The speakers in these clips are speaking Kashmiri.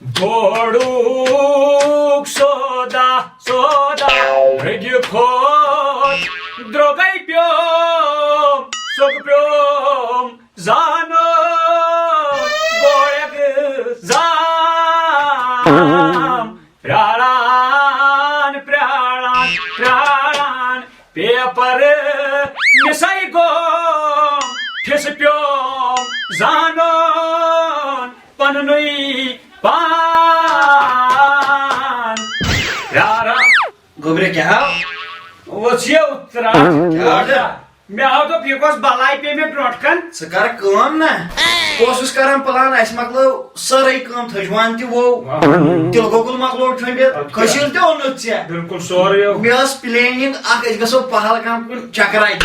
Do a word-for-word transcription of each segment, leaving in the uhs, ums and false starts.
گوڑوک سودا سودا رگہِ کھوت درٛوگے پیوم، سُہ پیوم زانُن گوڑک زام۔ پراران پراران پراران پیپر مسے گوم، ٹھس پیوم زانُن پننُے پان۔ پراران۔ گوٚبرِ کیٛاہ ہاو؟ وۄژھ یہِ ترٛٹھ۔ کیٛاہ ہاو؟ مےٚ ہاو دوٚپ، یہِ کۄس بلاے پیٚیہِ مےٚ برونٛٹھ کَن؟ ژٕ کر کٲم نا۔ بہٕ اوسُس کران پلان، اَسہِ مۄکلٲو سٲرٕے کٲم، تھٔج وان تہِ ووٚو، واہ۔ تِلہٕ گۄگُل مۄکلوو چھۄمبِتھ، اچھا۔ کھٔسیٖل تہِ اوٚنُتھ ژےٚ۔ بِلکُل سورُے۔ مےٚ ٲس پلیننگ اکھ، أسۍ گژھو پہلگام کُن چکرا دِنہِ۔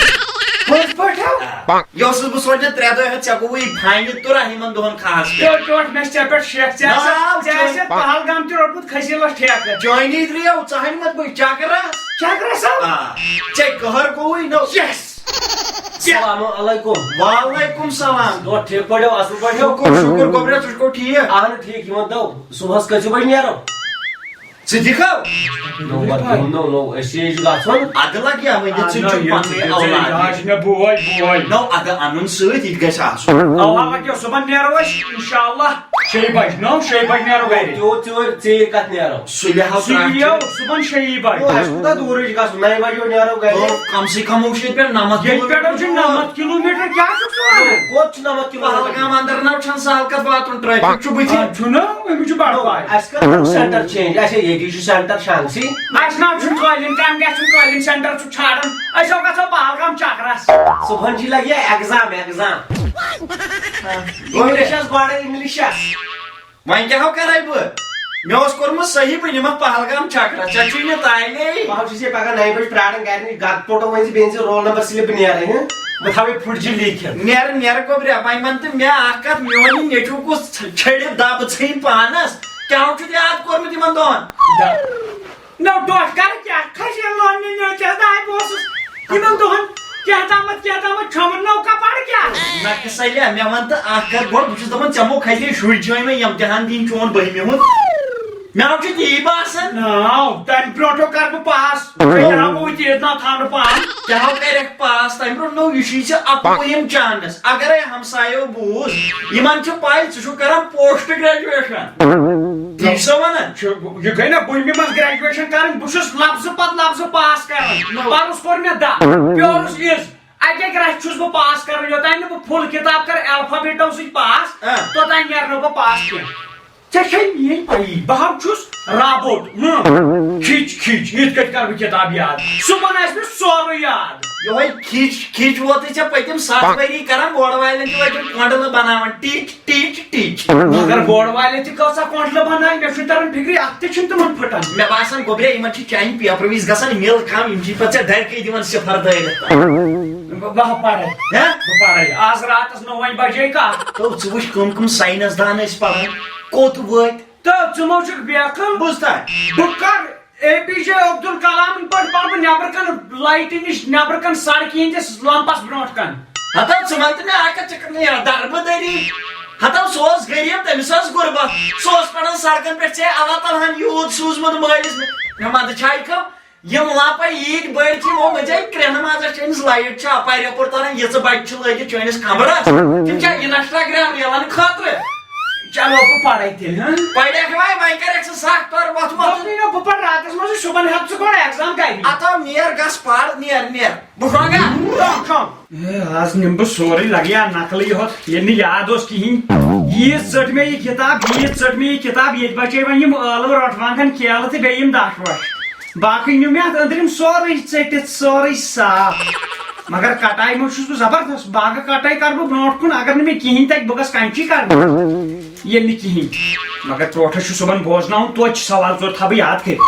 پٔزۍ پٲٹھۍ ہا؟ یہِ اوسُس بہٕ سونٛچان، ترٛےٚ دۄہ ہٮ۪تھ ژےٚ گوٚوُے فاینہِ تُرا یِمن دۄہن خاص کر۔ ٹوٹھ ٹوٹھ، مےٚ چھِ ژےٚ پٮ۪ٹھ شک، ژےٚ آسہِ، نا، ژےٚ چٲنۍ آسہِ پہلگام تہِ روٚٹمُت کھٔسیٖلس ٹھیکہٕ۔ چٲنی درٛیو، ژٕ ہن مت بہٕ چکرس۔ چکرس ہا؟ آ، ژےٚ قہر گوٚوُے نو۔ یس۔ السلام علیکم۔ وعلیکم سلام۔ دۄہ ٹھیٖک پٲٹھۍ ہو، اصل پٲٹھۍ ہو؟ شُکر، شُکر، گوٚبریا، ژٕ چھُکھو ٹھیٖک؟ اہن ٹھیٖک، یہِ وَن تو، صُبحس کٔژِ بجہِ نیرو؟ ژٕ دِکھو؟ نو، پتہٕ دِم نو، نو، أسۍ چھِ یہِ گژھُن۔ اَدٕ لگہِ ہا وۄنۍ، ژٕ چھُکھ پنُن اولاد۔ یہِ حظ چھُ مےٚ بوے، بوے۔ نو، اَدٕ اَنُن سۭتۍ، یہِ تہِ گژھِ آسُن۔ اَوا، وۄنۍ کیٛاہ، صُبحن نیرو أسۍ، انشاءاللہ۔ شیٚیہِ بجہِ، نو، شیٚیہِ بجہِ نیرو گرِ۔ تیوٗت ژیٖر، ژیٖرۍ کتھ نیرو؟ سُلہِ ہاو سُہ ترٛٹھ یِیو چھِ۔ صُبحن شیٚیہِ بجہِ۔ او، اَسہِ کوٗتاہ دوٗرٕے چھُ گژھُن؟ نَیہِ بجہِ یور نیرو گرِ۔ او، کم سے کم چھُ ییٚتہِ پٮ۪ٹھ نَمَتھ ییٚتہِ پٮ۪ٹھ چھُ کِلوٗمیٖٹر۔ نَمَتھ کِلوٗمیٖٹر، کیٛاہ چھُکھ ژٕ وَنان؟ کوٚت چھُ نَمَتھ کِلوٗمیٖٹر؟ پہلگام اندر نہ چھَنہٕ سہل کتھ واتُن، ٹریفک چھُ بٕتھِ۔ آ، چھُنہ، أمِس چھُ بڑٕ پاے۔ اَسہِ کَر کوٚر سینٹر چینج؟ اچھا، ییٚتی چھُ سینٹر شانگسی۔ اَسہِ نہ چھُنہٕ قٲلیٖن، کَمہِ گژھِ چھُنہٕ قٲلیٖن سینٹر چھُ چھاڑان؟ أسۍ ہو گژھو پہلگام چکرس۔ صُبحن چھِ لگہِ ایگزام، ایگزام۔ گوٚو انگلشس گۄڈے انگلشس۔ وۄنۍ کیٛاہ ہو کرے بہٕ؟ مےٚ اوس کوٚرمُت صحیح، بہٕ نِمکھ پہلگام چکرس، ژےٚ چھُے نہٕ تعلیٖمٕے۔ بہٕ حظ چھُس یہِ پگاہ نَیہِ بجہِ پرٛاران گرِ نِش، گتہٕ پوٚٹو ؤنۍ زِ بیٚیہِ زِ رول نمبر سِلِپ نیرٕ، ہٕنٛہ؟ بہٕ تھاوٕ یہِ پھُٹجہِ لیٖکھِتھ۔ نیر، نیر گوٚبریا، وۄنۍ وَن تہٕ مےٚ اکھ کتھ، میون یہِ نیٚچوٗ کُس ژھ-، چھٔڑِتھ دب ژھٕنۍ پانس؟ کیٛاہ ہو چھُتھ یاد کوٚرمُت یِمن دۄہن؟ نو ٹوٹھ کر کیٛاہ؟ کھسہِ لوننہِ نیٚچوِس داے بہٕ اوسُس یِمن دۄہن کیٛاہ تامتھ، کیٛاہ تامتھ چھۄمبن نو کپر کیٛاہ؟ نہ کسلیا، مےٚ وَن تہٕ اکھ کتھ گۄڈٕ، بہٕ چھُس دپان ژےٚ مو کھسہِ شُرۍ چٲنۍ وۄنۍ امتحان دِنۍ چون بٔہمہِ ہُنٛد۔ مےٚ ہا چھُ تی باسان۔ ناو، تَمہِ برونٛٹھ ہو کَرٕ بہٕ پاس۔ ژےٚ کیٛاہ ہا گوٚوُے تیٖژ نا تھاونہٕ پان؟ ژےٚ ہا کَرٮ۪کھ پاس، تَمہِ برونٛٹھ نوٚو، یہِ چھُے ژےٚ اَکوُہِم چانس۔ اگرے ہمسایو بوٗز، یِمن چھِ پَے ژٕ چھُکھ کران post graduation۔ تی چھُسا وَنان؟ چھُ، یہِ گٔے نا بٔہمہِ منٛز graduation کَرٕنۍ، بہٕ چھُس لفظہٕ پتہٕ لفظہٕ پاس کران۔ نو۔ پَرُس کوٚر مےٚ دَہ، پیورُس عِز۔ اَکہِ اَکہِ رَژھِ چھُس بہٕ پاس کران، یوٚتام نہٕ بہٕ full کِتاب کرٕ alphabetو سۭتۍ پاس، آ۔ توٚتام نیرٕ نہٕ بہٕ پاس کینٛہہ۔ ژےٚ چھے میٲنۍ پَیی، بہٕ ہا چھُس رابوٹ۔ ہُم۔ کھِچ، کھِچ، یِتھ کٔٹھۍ کَرٕ بہٕ کِتاب یاد؟ صُبحن آسہِ مےٚ سورُے یاد۔ یِہوٚے کھِچ، کھِچ ووتُے ژےٚ پٔتِم ستھ ؤری کران، بورڈ والٮ۪ن تہِ وٲتِم کۄنٛڈلہٕ بناوان۔ ٹِچ، ٹِچ، ٹِچ۔ مگر بورڈ والٮ۪ن تہِ کۭژاہ کۄنٛڈلہٕ بنایہِ، مےٚ چھُنہٕ تران فِکرِ، اَتھ تہِ چھِنہٕ تِمن پھٕٹان۔ مےٚ باسان، گوٚبریا، یِمن چھِ چانہِ paperوِز گژھان مِل کم، یِم چھِ پتہٕ ژےٚ ڈرکے دِوان صفر دٲرِتھ۔ بہٕ، بہٕ پرے۔ ہہ؟ بہٕ پرے۔ آز راتس نو وۄنۍ بجے کتھ۔ تو ژٕ وٕچھ، کم کم ساینس دان ٲسۍ پران، کوٚت وٲتۍ؟ تہٕ ژٕ مہ چھُکھ بے عقل۔ بوٗزتھا؟ بہٕ کر اے پی جے عبدالکلامن پٲٹھۍ پرٕ بہٕ نیبرٕ کن لایٹہِ نِش، نیبرٕ کن سڑکہِ ہٕنٛدِس لمپس برونٛٹھ کن۔ ہتو ژٕ ون تہٕ مےٚ اکھ کتھ، ژےٚ کٔر مےٚ یاد دربہٕ دٔری؟ ہتو سُہ اوس غریب، تٔمِس ٲس غربت، سُہ اوس پران سڑکن پٮ۪ٹھ، ژےٚ اللہ تعالیٰ ہن یوٗت سوٗزمُت مٲلِس مےٚ۔ مےٚ مندٕ چھا یہِ کم؟ یِم لپے ییٖتۍ بٔڑۍ چھِ، یِمو مٔنٛزۍ آیہِ کرٛٮ۪ہنہٕ منٛز، اَسہِ چٲنِس light چھا اَپارِ یَپٲرۍ تَران، یِژٕ بَچہِ چھِ لٲگِتھ چٲنِس کمرس۔ تِم چھا Instagram ریلن خٲطرٕ؟ چلو، بہٕ پرے تیٚلہِ، ہٕنٛہ؟ پرکھ وۄنۍ، وۄنۍ کَرٮ۪کھ ژٕ سخ، پر وۄتھ وۄتھ۔ دوٚپمَے نا، بہٕ پرٕ راتس منٛزٕے، صُبحن ہٮ۪کہٕ ژٕ گۄڈٕ exam کَرِ۔ ہتو نیر گژھ پر، نیر، نیر۔ بہٕ شۄنٛگا؟ شۄنٛگ، شۄنٛگ۔ ہے، آز نِمہٕ بہٕ سورُے لگیا نقلٕے یوت، ییٚلہِ نہٕ یاد اوس کِہیٖنۍ۔ ییٖژ ژٔٹ مےٚ یہِ کِتاب، ییٖژ ژٔٹ مےٚ یہِ کِتاب، ییٚتہِ بچے وۄنۍ یِم ٲلوٕ، رۄٹھ وانٛگن، کیلہٕ تہٕ بیٚیہِ یِم دَچھ وَچھ۔ باقٕے نیوٗ مےٚ اَتھ أنٛدرِم سورُے ژٔٹِتھ، سورُے صاف۔ مگر کٹایہِ منٛز چھُس بہٕ زبردست، باغہٕ کٹٲے کَرٕ بہٕ برونٛٹھ کُن، اگر نہٕ مےٚ کِہیٖنۍ تَگہِ، بہٕ گژھٕ کَنچی کَرنہِ۔ ییٚلہِ نہٕ کِہیٖنۍ، مگر ٹوٹھس چھُ صُبحن بوزناوُن، توتہِ چھُ سوال زٕ ژور تھاوٕ بہٕ یاد کٔرِتھ۔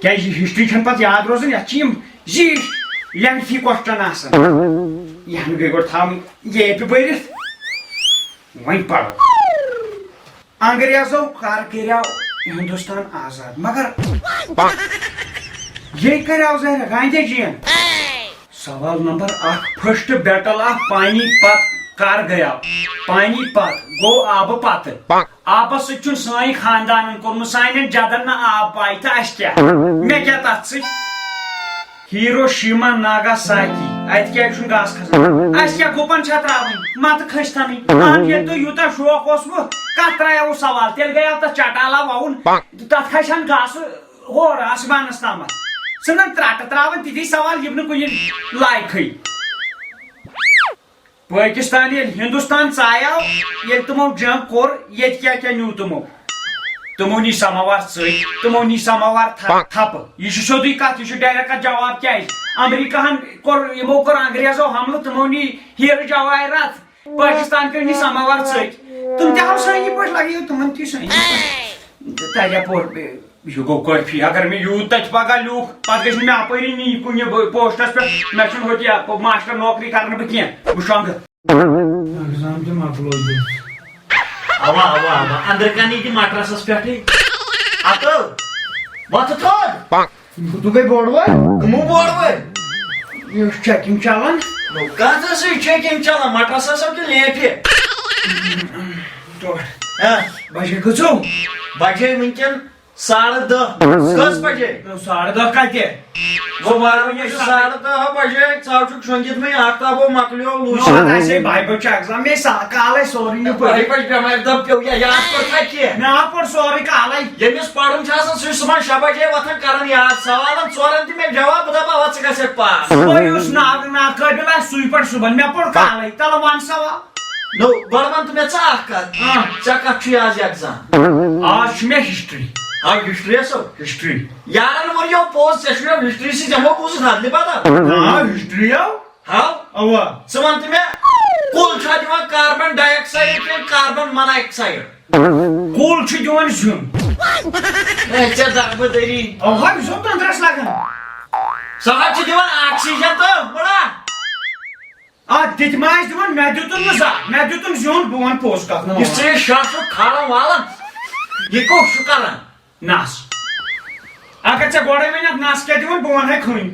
کیٛازِ یہِ history چھَنہٕ پَتہٕ یاد روزان، یَتھ چھِ یِم زیٖٹھۍ lengthy question آسان۔ یہِ ہن گٔے گۄڈٕ تھاوٕنۍ ییٚتہِ بٔرِتھ۔ وۄنۍ پرو۔ انگریزو کر کریو ہندوستان آزاد؟ مگر یے کریو ظاہر گاندھی جین۔ سوال نمبر اکھ، first battle of پانی پت کر گیا؟ پانی پت گوٚو آبہٕ پتہٕ۔ آبس سۭتۍ چھُنہٕ سٲنۍ خاندانن کوٚرمُت، سانٮ۪ن جدن نہٕ آب پاے، تہٕ اسہِ کیٛاہ؟ مےٚ کیٛاہ تتھ سۭتۍ؟ ہیروشیما ناگاساکی، اتہِ کیٛازِ چھُنہٕ گاسہٕ کھسان؟ اسہِ کیٛاہ گُپن چھا ترٛاوٕنۍ؟ متہٕ کھٔسۍ تنٕے۔ اہن، ییٚلہِ تۄہہِ یوٗتاہ شوق اوسوٕ، کتھ ترٛایاوٕ سوال؟ تیٚلہِ گٔیاو تتھ چٹالا ووُن، تتھ کھسہِ ہن گاسہٕ ہورٕ آسمانس تامتھ۔ ژٕ نن ترٛٹہٕ ترٛاوان تِتھی سوال، یِم نہٕ کُنہِ لایقٕے۔ پٲکِستان ییٚلہِ ہِندُستان ژایاو، ییٚلہِ تِمو جنگ کوٚر، ییٚتہِ کیٛاہ کیٛاہ نیوٗ تِمو؟ تِمو نی سماوار ژٔلۍ، تِمو نی سماوار تھپھ-، تھپہٕ۔ یہِ چھُ سیوٚدُے کتھ، یہِ چھُ ڈایریکٹ کتھ جواب۔ کیٛازِ؟ امریکہن کوٚر، یِمو کوٚر انگریزو حملہٕ، تِمو نی ہیرٕ جوایرات۔ پٲکِستان کیو نی سماوار ژٔلۍ۔ تِم تہِ ہمسایی پٲٹھۍ لگیو تِمن تہِ سٲنی پٲٹھۍ۔ تتہِ اپور یہِ گوٚو کٲفی۔ اگر مےٚ یوٗت تتہِ پگاہ لیوٗکھ، پتہٕ گژھِ نہٕ مےٚ اپٲری نی کُنہِ بہٕ پوسٹس پٮ۪ٹھ، مےٚ چھُنہٕ ہوٚتہِ یہِ ماسٹر نوکری کرنہٕ بہٕ کینٛہہ۔ وٕچھو انگہٕ۔ ایگزام تہِ مۄکلوو دِتھ۔ اوا، اوا، اوا۔ اندر کنی تہِ مٹرسس پٮ۪ٹھٕے۔ اتو، وۄتھٕ تھوٚد۔ یِم کوٗتاہ گٔے بوڑ وٲلۍ؟ کٕمو بوڑ وٲلۍ؟ یہِ چھُ چیکنگ چلان۔ نو، کتھ ٲسٕے چیکنگ چلان؟ مٹرس ہسا تہِ لیفہِ۔ ٹوٹھ۔ ہاں۔ بجے کۭژو؟ بجے وٕنکٮ۪ن ساڑٕ دہ۔ کٔژ بجے؟ نو، ساڑٕ دہ کتہِ؟ گوٚو وارٕ وۄنۍ چھُ ساڑٕ دہ بجے، ژٕ ہا چھُکھ شۄنٛگِتھ وۄنۍ، آفتابو مۄکلیو، لوٗسۍ۔ نو، اَسہِ ہے بایہِ بجہِ چھُ ایگزام، مےٚ سا-، کالے سورُے نیوٗ پٔرِتھ۔ بایہِ بجہِ بٮ۪مارِ دۄب پیوٚو یا یاد کوٚر تھا کینٛہہ؟ مےٚ ہا پوٚر سورُے کالے۔ ییٚمِس پرُن چھُ آسان، سُہ چھُ صُبحن شےٚ بجے وۄتھان، کران یاد، سوالن ژورن تہِ مےٚ جواب، بہٕ دپہٕ، اَوا، ژٕ گژھکھ پاس۔ بہٕ یُس نا-، ناقٲبِل آسہِ، سُے پرِ صُبحن، مےٚ پوٚر کالے، تلہٕ وَن سوال۔ نو، گۄڈٕ وَن تہٕ مےٚ ژٕ اکھ کتھ۔ آ۔ ژےٚ کتھ چھُے آز ایگزام؟ آز چھُ مےٚ ہسٹری۔ آ، ہسٹری ہسا؟ ہسٹری۔ یارن ووٚن یو پوٚز، ژےٚ چھُے ہسٹری سۭتۍ یِمو بوٗزُتھ ہدلہِ بدل۔ آ، ہسٹری آو۔ ہاو۔ اوا۔ ژٕ وَن تہٕ مےٚ، کُل چھا دِوان کاربن ڈاے آکسایڈ کِنہٕ کاربن موناکسایڈ؟ کُل چھُ دِوان زیُن۔ اے، ژےٚ دربہٕ دٔری۔ اوا، یہِ چھُ تندرس لگان۔ سُہ حظ چھُ دِوان آکسیجن تہٕ مُڑا۔ آ، تہِ تہِ ما آسہِ دِوان؟ مےٚ دیُتُن نہٕ زانٛہہ، مےٚ دیُتُن زیُن، بہٕ وَنہٕ پوٚز کَتھ۔ یُس ژےٚ یہِ شاہ چھُکھ کھالان والان، یہِ کُس چھُ کران؟ نَس۔ اگر ژےٚ گۄڈَے وَنہِ اَتھ نَس کیٛاہ دِوان، بہٕ وَنہٕ ہے کھٔنۍ۔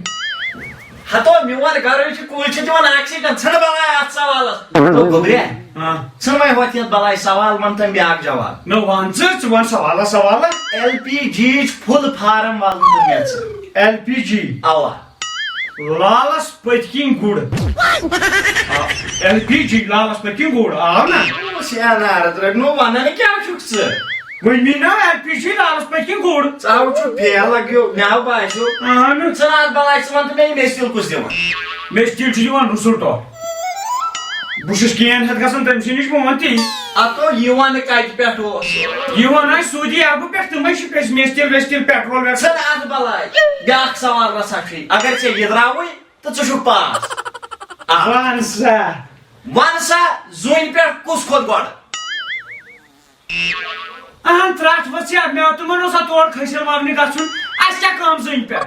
ہتو، میون گرٕے چھُ، کُلۍ چھِ دِوان آکسیجن، ژھٕنہٕ بلاے اَتھ سوالَس۔ تو گوٚبریا، ہاں۔ ژھٕنہٕ وۄنۍ ہۄتھ یَتھ بلاے سوال، وَن تہٕ بیٛاکھ جواب۔ نہ وَن ژٕ، ژٕ وَن سوالہ سوالہ۔ ایل پی جی یِچ فُل فارم وَن تہٕ مےٚ ژٕ۔ ایل پی جی؟ اَوا۔ لالس پٔتۍ کِنۍ گُر۔ ایل پی جی لالس پٔتۍ کِنۍ گُر، آو نا؟ اوس یہِ انارت رٹنو ونان کیٛاہ چھُکھ ژٕ؟ وۄنۍ مِناو ایل پی جی لالس پٔتۍ کِنۍ گُر۔ ژٕ ہاو چھُکھ فیل لگیو، مےٚ ہاو باسیو۔ اہن۔ ژٕ نہ حظ بلاے، ژٕ وَن تہٕ مےٚ یہِ میٚژِ تِل کُس دِوان؟ میٚژِ تِل چھُ دِوان رُسُل ٹۄپھ۔ بہٕ چھُس کین ہٮ۪تھ گژھان تٔمۍ سٕے نِش، بہٕ وَنہٕ تی۔ اَتو یہِ وَنہٕ کَتہِ پٮ۪ٹھ اوس؟ یہِ وَن آسہِ سعودی عربہٕ پٮ۪ٹھ، تِمَے چھِ پٮ۪س-، میٚژِ تِل ویٚژِ تِل، پٮ۪ٹرول ویٹرول۔ ژٕ نہ اَتھ بَلاے، بیٛاکھ سوال رَژھا چھُے۔ اگر ژےٚ یہِ درٛاوٕے، تہٕ ژٕ چھُکھ پاس۔ آ۔ وَن سا۔ وَن سا، زوٗنہِ پٮ۪ٹھ کُس کھوٚت گۄڈٕ؟ اہن، ترٛٹھ ؤژھ یا، مےٚ تِمن اوس اَتھ تور کھٔسِل وَونہِ گژھُن۔ اَسہِ کیٛاہ کٲم زٔنۍ پٮ۪ٹھ؟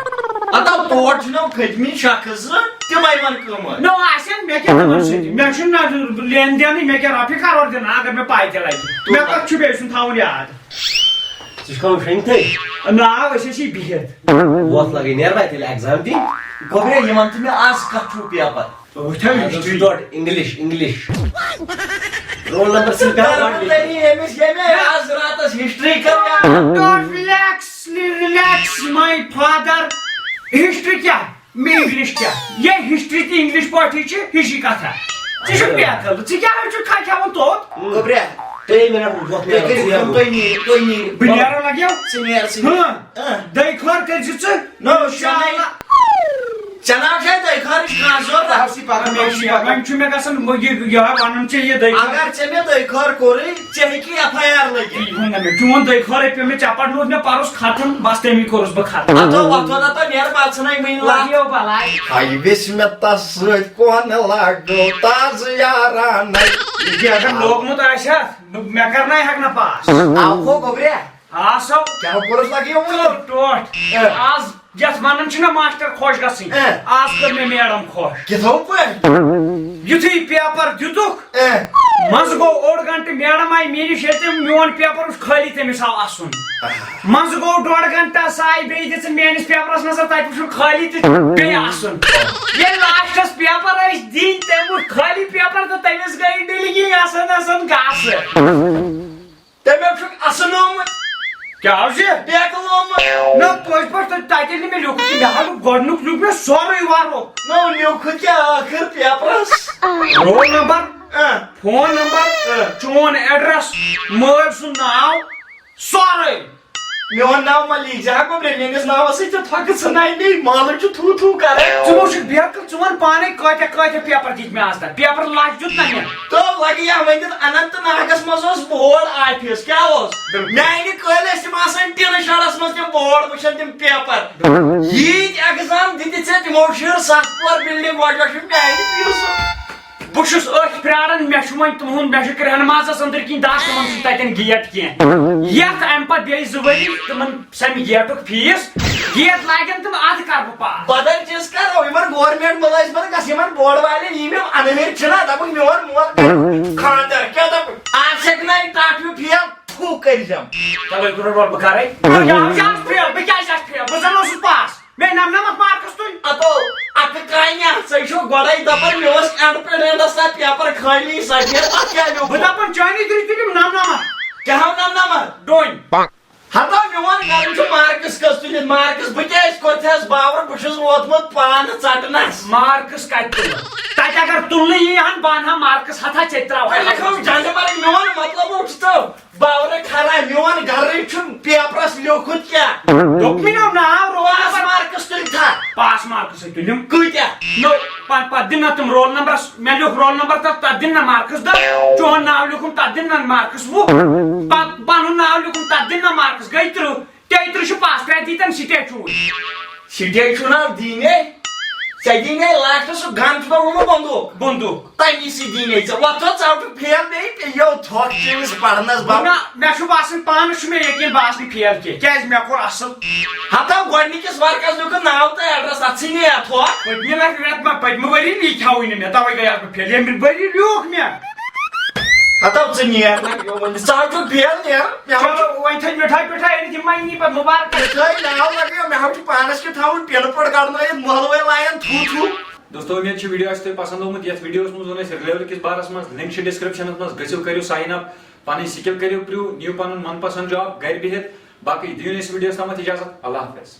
ہتو، تور چھِنو کھٔتمٕتۍ شخص زٕ، تِمے وَن کٲم۔ نو، آسن، مےٚ کیٛاہ تِمن سۭتۍ؟ مےٚ چھُنہٕ نہ لین دینٕے، مےٚ کیٛاہ رۄپیہِ کرور دِنہٕ، اگر مےٚ پَے تہِ لَگہِ۔ مےٚ کَتھ چھُ بیٚیہِ سُنٛد تھاوُن یاد؟ ژٕ چھُکھ وۄنۍ شۄنٛگتھٕے؟ نہ، أسۍ ٲسی بِہِتھ۔ وۄتھ لگے، نیر وۄنۍ تیٚلہِ ایگزام دِنۍ۔ گوٚبریا، یہِ وَن تہٕ مےٚ، آز کَتھ چھُو پیپر؟ وۄتھ ہا، آز ہسٹری۔ چھُ dot English, English. Roll number سۭتۍ کَرو گۄڈٕ۔ تٔمی أمِس ییٚمہِ آز راتَس ہسٹری کٔر یا۔ Don't relax, relax, my father. History کیٛاہ؟ مےٚ انگلش کیٛاہ؟ یہِ ہسٹری تہٕ انگلش پٲٹھی چھِ ہِشی کتھا۔ ژٕ چھُکھ بے عقل، ژٕ کیٛاہ چھُکھ کھا کھٮ۪وان توٚت؟ گوٚبریا، ترٛیٚیہِ منٹ وۄتھ تُہۍ نیرو، کٔرِو ژٕ کٲم، نیرو۔ تُہۍ نیٖرِو، تُہۍ نیٖرِو۔ بہٕ نیرو لگیو۔ ژٕ نیر، ژٕ نیر۔ ہاں۔ اہ۔ دٔے خٲر کٔرۍ زِ ژٕ۔ نو، انشاءاللہ۔ ژےٚ نہ چھے دٔے خٲرٕچ کانٛہہ ضروٗرت۔ آو سی پکان، مےٚ چھُ پکان۔ وۄنۍ چھُ مےٚ گژھان، یہِ، یہِ ونُن ژےٚ یہِ دٔے خٲر۔ اگر ژےٚ مےٚ دٔے خٲر کوٚرُے، ژےٚ ہیٚکی ایف آی آر لٔگِتھ۔ یہِ ووٚن نہ مےٚ، چون دٔے خٲرے پیوٚو مےٚ، ژےٚ پرنووُتھ مےٚ پرُس ختم، بس تَمی کوٚرُس بہٕ ختم۔ ہتو وۄتھو نہ تہٕ نیرٕ پتہٕ ژھٕنَے وٕنہِ لتھ۔ لگیو بلاے۔ ہاے ویٚژھِ مےٚ تس سۭتۍ کۄہنہٕ لاگو تازٕ یارانَے۔ یہِ اگر لوگمُت آسہِ ہا، بہٕ، مےٚ کرناے ہٮ۪کھ نہ پاس۔ آو ہو گوٚبریا؟ آ سو۔ کیٛاہ کوٚرُس لگیو وٕنہِ؟ ٹوٹھ۔ اے۔ آز یتھ ونان چھِنہ ماسٹر خۄش گژھٕنۍ، اے۔ آز کٔر مےٚ میڈم خۄش۔ کِتھو پٲٹھۍ؟ یُتھُے پیپر دِتُکھ، اے۔ منٛزٕ گوٚو اوٚڑ گنٹہٕ میڈم آیہِ مےٚ نِش، ییٚلہِ تٔمۍ میون پیپر وُچھ، خٲلی تٔمِس آو اسُن۔ منٛزٕ گوٚو ڈۄڈ گنٹہٕ، سۄ آیہِ بیٚیہِ دِژٕن میٲنِس پیپرس نظر، تتہِ وُچھُن خٲلی تہٕ بیٚیہِ اسُن۔ ییٚلہِ لاسٹس پیپر ٲسۍ دِنۍ، تٔمۍ وُچھ خٲلی پیپر تہٕ تٔمِس گٔے ڈِلگی، اسان اسان گاسہٕ۔ تٔمۍ چھُکھ اَسنومُت، کیٛاہ حظ یہِ؟ بیکلومُت۔ نہ، پٔزۍ پٲٹھۍ، تۄہہِ، تۄہہِ ییٚلہِ نہٕ مےٚ لیوٗکھُے کینٛہہ، مےٚ ہا لیوٗکھ گۄڈٕنیُک لیوٗکھ مےٚ سورُے وَرُق۔ نہ، لیوٗکھُے کیٛاہ ٲخٕر پیپرَس؟ رول نمبر، اۭں۔ فون نمبر، اۭں۔ چون ایڈریس، مٲلۍ سُنٛد ناو، سورُے۔ میون ناو ما لیکھِ زِ ہا گوٚبرِ، میٲنِس ناوس سۭتۍ چھِ تھۄکہٕ ژھٕنان، مےٚ مالٕے چھُ تھوٗ تھوٗ کران۔ ژٕ ما چھُکھ بیقل، ژٕ وَن پانے کۭتیاہ کۭتیاہ پیپر دِتۍ مےٚ آز تام؟ پیپر لچھ دیُت نہ مےٚ۔ تو لگہِ یا ؤنِتھ، اننت ناگس منٛز اوس بورڈ آفس، کیٛاہ اوس؟ بِلکُل۔ میانہِ کٲلۍ ٲسۍ تِم آسان ٹِنہٕ شڈس منٛز تِم بورڈ وٕچھان، تِم پیپر۔ بِلکُل۔ ییٖتۍ ایگزام دِتِتھ ژےٚ، تِمو شیٖر ستھ پور بلڈنگ گۄڈٕ گۄڈٕ چھُ میانہِ پیٖرٕ سُہ۔ بہٕ چھُس أتھۍ پرٛاران، مےٚ چھُ وۄنۍ تُہُنٛد، مےٚ چھُ کرٛہنہٕ مازَس أنٛدٕرۍ کِنۍ دَگ، تِمَن چھُنہٕ تَتٮ۪ن گیٹ کینٛہہ۔ یَتھ اَمہِ پَتہٕ بیٚیہِ زٕ ؤری تِمَن سَمہِ گیٹُک فیٖس، گیٹ لاگن تِم، اَدٕ کَرٕ بہٕ پاس۔ بدل چیٖز کَرو، یِمَن گورمٮ۪نٛٹ مُلٲزمَن گژھِ، یِمَن بورڈ والٮ۪ن یی مےٚ اَنہٕ ہیٚرِ چھِنہ، دَپُکھ میون مول کَرِ خانٛدر، کیٛاہ دَپُکھ؟ آز ہیٚکہِ نہٕ یہِ ٹاٹھیو فیل تھُو کٔرۍ زٮ۪م۔ چلو، یہِ کوٚر رول بہٕ کَرَے۔ بہٕ کیٛازِ آسہٕ فیل؟ بہٕ کیٛازِ آسہٕ فیل؟ بہٕ زَن اوسُس پاس۔ مےٚ نَمنَمَتھ مارکٕس تُلۍ۔ اَتو، اَتھٕ کانہِ، ژٕ چھُکھ گۄڈَے دَپان، مےٚ اوس اٮ۪نٛڈ پٮ۪ٹھ اٮ۪نٛڈَس تام پیپَر خٲلی سفید، تَتھ کیٛاہ لیوٗکھ؟ بہٕ دَپان، چٲنی تُلِتھ تُلِم نَمنَمَتھ۔ کیٛاہ ہَو نَمنَمَتھ؟ ڈوٗنۍ۔ ہَتو، میون گَرٕ چھُ مارکٕس کٔژ تُلِتھ؟ مارکٕس بہٕ کیٛازِ کوٚتھَس باورٕ؟ بہٕ چھُس ووتمُت پانہٕ ژَٹنَس۔ مارکٕس کَتہِ تُلہٕ؟ تَتہِ اگر تُلنہٕ یی ہَن، بہٕ اَنہٕ ہا مارکٕس ہَتھا ژےٚ تہِ ترٛاوہا۔ تیٚلہِ لیکھو جنٛڈٕ مَرٕگ، میون مطلب اوس ژٕ۔ باورٕ خراب، میون گرٕے چھُنہٕ پیپرس لیوٚکھمُت کیٛاہ۔ دوٚپمَے نہ، ناو، رول پاس نمبر۔ مارکس تُلۍ تھا۔ پاس مارکس ہے تُلِم۔ کۭتیاہ؟ نو، پہ-، پتہٕ دِن نہ تِم رول نمبرس، مےٚ لیوٚکھ رول نمبر تتھ، تتھ دِن نہ مارکس دہ۔ چون ناو لیوٚکھُم، تتھ دِن نہ مارکس وُہ۔ پتہٕ پنُن ناو لیوٚکھُم، تتھ دِن نہ مارکس، گٔے ترٕٛہ۔ تیٚیہِ ترٕٛہ چھُ پاس، ترٛےٚ دیٖتن سِٹیچوٗ۔ سِٹیچوٗ نہ دیٖنے، ژےٚ دیٖنے لاسٹس سُہ گن چھُنہ ووٚنمُت بندوٗق۔ بندوٗق۔ تَمی سۭتۍ دی مےٚ ژےٚ۔ وۄتھ تھوٚو ژاوٹُک فیل بیٚیہِ پیٚیو تھۄکھ چٲنِس پرنَس بَب۔ نہ، مےٚ چھُ باسان پانَس چھُ مےٚ یقیٖن بہٕ آسہٕ نہٕ فیل کینٛہہ۔ کیٛازِ مےٚ کوٚر اَصٕل۔ ہتا گۄڈٕنِکِس ورقَس لیوٚکھُن ناو تہٕ ایڈرَس، اَتھ ژھٕنی اَتھ تھۄکھ۔ پٔتمہِ لَٹہِ، رٮ۪تہٕ ما، پٔتمہِ ؤری لیٖکھیٛاوٕے نہٕ مےٚ، تَوَے گٔیَس بہٕ فیل۔ ییٚمہِ ؤری لیوٚکھ مےٚ۔ ہتا ژٕ نیر وۄنۍ، یہِ ژاوٹُک فیل نیر۔ مےٚ ہاو چلو، وۄنۍ تھٲے مِٹھٲے پِٹھٲے أنِتھ، یِم ما نی پَتہٕ مُبارک۔ مِٹھٲے ناو لَگٲیِو، مےٚ ہاو چھُ پانَس کیُتھ تھاوُن پِنہٕ پٲٹھۍ کَڑنٲیِتھ، مۄہلہٕ وٲلۍ لایَن تھوٗ تھوٗ۔ دوستو، امید چھِ ویڈیو آسہِ تۄہہِ پسند آمُت۔ یتھ ویڈیوس منٛز ووٚن اَسہِ رِلیورٕ کِس بارس منٛز۔ لِنک چھِ ڈسکرپشنس منٛز، گٔژھِو کٔرِو ساین اپ، پنٕنۍ سکل کٔرِو پرٛوٗو، نِیِو پنُن من پسند جاب گرِ بِہِتھ۔ باقٕے دِیِو نہٕ أسۍ ویڈیوس تامتھ اجازت۔ اللہ حافظ۔